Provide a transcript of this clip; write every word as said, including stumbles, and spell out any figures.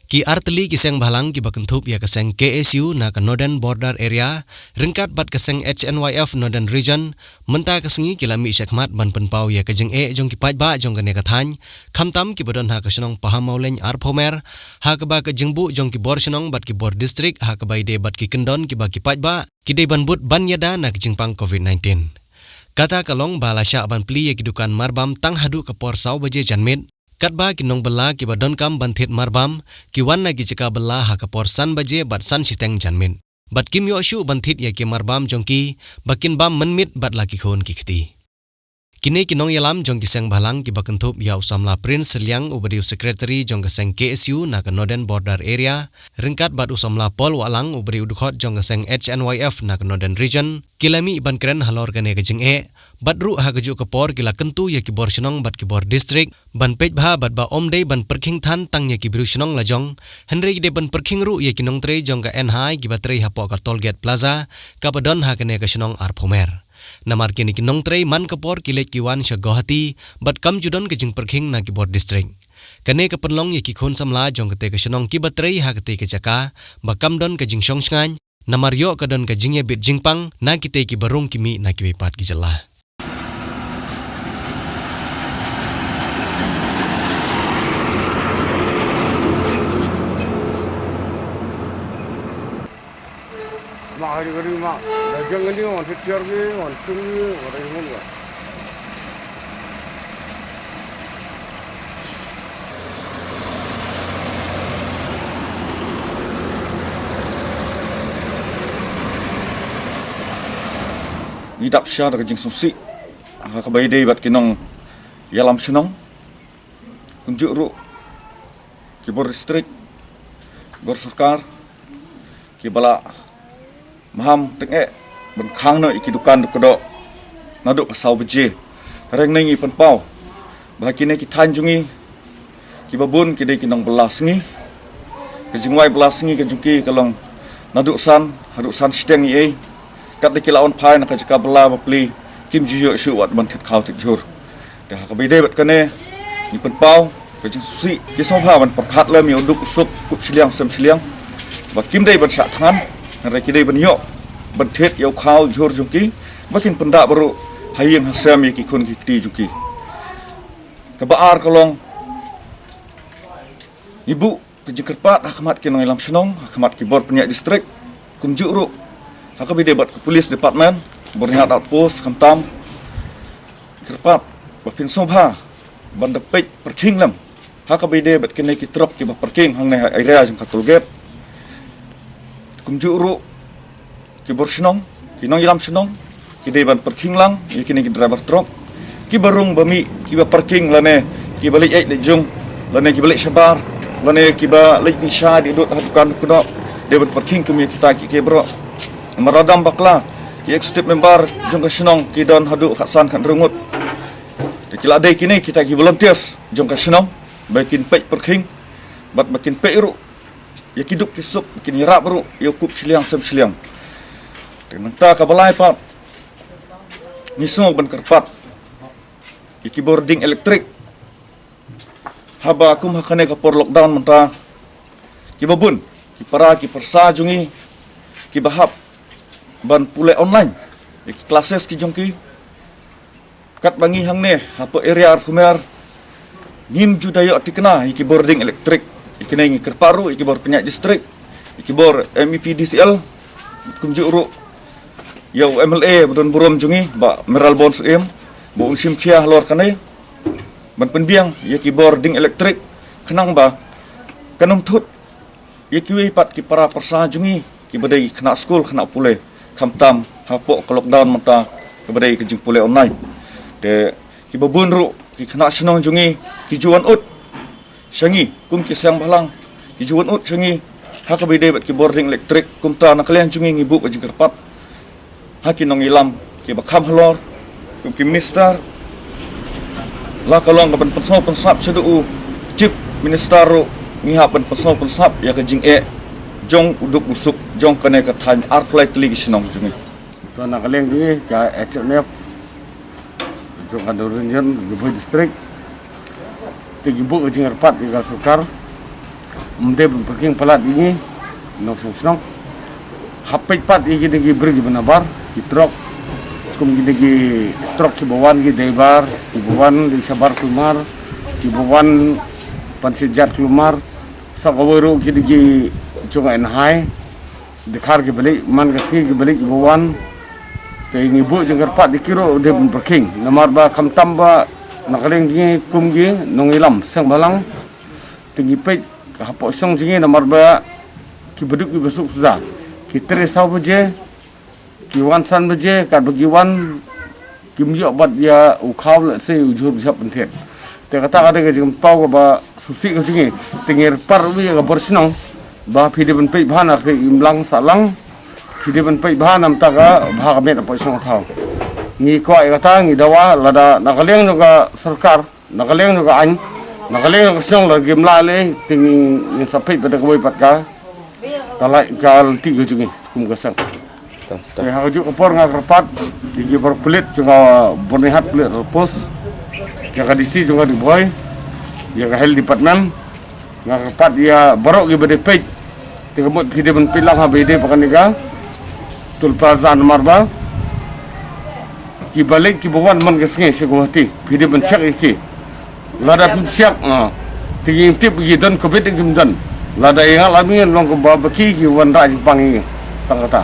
Ki artylli ki seng bhalang kiba kynthup ïa ka seng K S U na ka Northern Border Area ryngkat bad ka seng H N Y F Northern Region mynta ka sngi ki la mih shakhmat ban pynpaw ïa ka jingeh jong ki paidbah jong kane ka thaiñ, khamtam kiba don ha ka shnong Pahammawlein Arphew Mer, ha kaba ka jingbuh jong ki bor shnong bad ki bor district ha kaba ïadei bad ki kyndon kiba ki paidbah ki dei ban bud ban ïada na ka jingpang COVID nineteen. Kata ka long ba la shah ban plie ïa ki dukan marbam tang haduh ka por saw baje janmiet, katba ki nongbylla kiba donkam ban thied marbam ki wan na ki jaka bylla ha ka por san baje bad san shiteng janmiet, bad kim ïoh shuh ban thied ïa ki marbam jong ki ba kin bam mynmiet bad la ki khun ki kti. Kine ki nongïalam jong ki seng bhalang kiba kynthup ïa u samla Prince Sylliang uba dei u secretary jong ka seng K S U na ka Northern Border Area ryngkat bad u samla Paul Wahlang uba dei u dkhot jong ka seng H N Y F na ka Northern Region ki la mih ban kren halor kane ka jingeh, bad ruh ha kajuh ka por ki la kyntu ïa ki bor shnong bad ki bor district ban peit bha bad ba ym dei ban pyrkhing than tang ïa ki briew shnong lajong, hynrei ki dei ban pyrkhing ruh ïa ki nongtrei jong ka N H I kiba trei hapoh ka Toll Gate Plaza kaba don ha kane ka shnong Arphew Mer. Namar kine ki nongtrei man ka por ki leit ki wan sha Guwahati bad kam ju don ka jingpyrkhing na ki bor district. Kane ka pynlong ïa ki khun samla jong katei ka shnong kiba trei ha katei ka jaka ba kam don ka jingshong shngaiñ, namar ïoh ka don ka jingïabit jingpang na kitei kiba rung ki mih na kiwei pat ki jylla. Ngi dap sha da ka jingsngewsih ha kaba ïadei bad ki nongïalam shnong, kumjuh ruh ki bor district, bor sorkar, kiba la maham tyngeh ban khang noh ïa ki dukan dukdoh naduh ka saw baje. Hynrei ngi pynpaw ba ha kine ki thaiñ jong ngi kiba bun ki dei ki nongbylla sngi. Ka jingwai bylla sngi ka jong ki ka long naduh san haduh san shiteng ïa ei. Katba ki la wan phai na ka jaka bylla bapli kim ju ïoh shuh wat ban thied khaw thied jhur. Te ha kaba ïadei bad kane ngi pynpaw ka jingsngewsih, ki sngewbha ban pyrkhat lem ïa u duk u suk, kup shiliang sem shiliang, ba kim dei ban shah thngan, hynrei ki dei ban ïoh ban thied ïa u khaw jhur jong ki ba kin pyndah baroh ha ïing ha sem ïa ki khun ki kti jong ki. Kaba ar ka long, ngi buh ka jingkyrpad ha khmat ki nongïalam shnong, ha khmat ki bor pynïaid district, kumjuh ruh ha kaba ïadei bad ka police department, bor niat outpost, khamtam kyrpad ba phin sngewbha ban da peit pyrkhing lem ha kaba ïadei bad kine ki trok kiba pyrkhing hangne ha area jong ka toll gate. Kumjuh ruh ki bor shnong, ki nongïalam shnong, ki dei ban pyrkhing lang ïa kine ki driver trok kiba rung ba mih, kiba pyrkhing lane kiba leit ïaid leit jung, lane kiba leit shabar, lane kiba leit dih sha dih dud ha dukan duknoh, dei ban pyrkhing kum ïa kita ki, ki baroh. Namar lada bakla, ki executive member jong ka shnong ki don haduh khatsan khathynriew ngut. Te ki la dei kine kita ki volunteers jong ka shnong ba kin peit pyrkhing bad ba kin peit ruh ïa ki duk ki suk, ba kin ïarap ruh ïa u kup shiliang sem shiliang. Te nangta kaba lai pat, ngi sngew ban kyrpad ïa ki bor ding elektrik. Haba kum ha kane ka por lockdown mynta, kiba bun ki para ki pyrsa jong ngi kiba hap ban pule online ïa ki classes ki jong ki. Katba ngi hangne hapoh area Arphew Mer ngim ju da ïoh thikna ïa ki bor ding elektrik. Ïa kine ngi kyrpad ruh ïa ki bor pynïaid district, ïa ki bor M E P D C L, kumjuh ruh ïa u M L A ba don burom jong ngi, Bah Mayralborn Syiem, ba un shim khia halor kane ban pynbiang ïa ki bor ding elektrik, khnang ba kan ym thut ïa kiwei pat ki para pyrsa jong ngi kiba dei ki khynnah skul, khynnah pule, khamtam hapoh ka lockdown mynta kaba dei ka jingpule online. Te kiba bun ruh ki khynnah shnong jong ngi ki ju wan ud sha ngi kum ki seng bhalang, ki ju wan ud sha ngi ha kaba ïadei bad ki bor ding elektrik. Kumta na ka liang jong ngi ngi buh ka jingkyrpad ha ki nongïalam kiba kham halor, kum ki minister, la ka long ka ban pynsngew pynsnap shaduh u chief minister ruh, ngi hap ban pynsngew pynsnap ïa ka jingeh jong u duk u suk jong kane ka thaiñ arphew lai tylli ki shnong jong ngi. To na ka liang jong ngi ka H N Y F jong ka Northern Region, Ri Bhoi District, te ngi buh ka jingkyrpad ïa ka sorkar Ym dei ban pyrkhing palat ïa ngi nongshong shnong. Hap peit pat ïa kine ki briew kiba nabar, ki trok, kum kine ki trok kiba wan ki dei bar, kiba wan dei shabar kulmar, kiba wan ban sha jait kulmar, sa kawei ruh kine ki jong ka N H I, dkhar kiba leit man ka sngi kiba leit kiba wan. Te ngi buh jingkyrpad ïa ki ruh dei ban pyrkhing, namar ba khamtam ba na ka liang jong ngi kum ki nongïalam seng bhalang. Te ngi peit hapoh shnong jong ngi namar ba kiba duk kiba suk suda, ki trei saw baje, ki wan san baje, katba ki wan kim ïoh bat ïa u khaw lehse u jhur bishop pynthied. Te kata ka dei ka jingkynmaw kaba sngewsih ka jong ngi. Te ngi kyrpad ruh ïa ka bor shnong ba phi dei ban peit bha na ka imlang sahlang, phi dei ban peit bha na ka bynta ka bha ka met hapoh shnong thaw. Ngi kwah ïa kata, ngi dawa lada na ka liang jong ka sorkar, na ka liang jong ka aiñ, na ka liang jong ka shnong la kim lah leh, te ngi, ngin sa peit pat da kawei pat ka, ka lait ka lynti ka jong ngi kum ka seng. Te ha kajuh ka por nga kyrpad ïa ki bor pulit jong ka Byrnihat Police Outpost, ïa ka D C jong ka Ri Bhoi, ïa ka Health Department, nga kyrpad ïa baroh kiba dei peit. Te ka mut phi dei ban peit lang haba ïadei bad kane ka Toll Plaza namar ba kiba leit kiba wan man ka sngi sha Guwahati, phi dei ban check ïa ki. Lada phim check, ah, te ngim tip ki don covid ne kim don. Lada ïa nga la mih long kumba ba ki ki wanrah jingpang ïa ngi tang kata.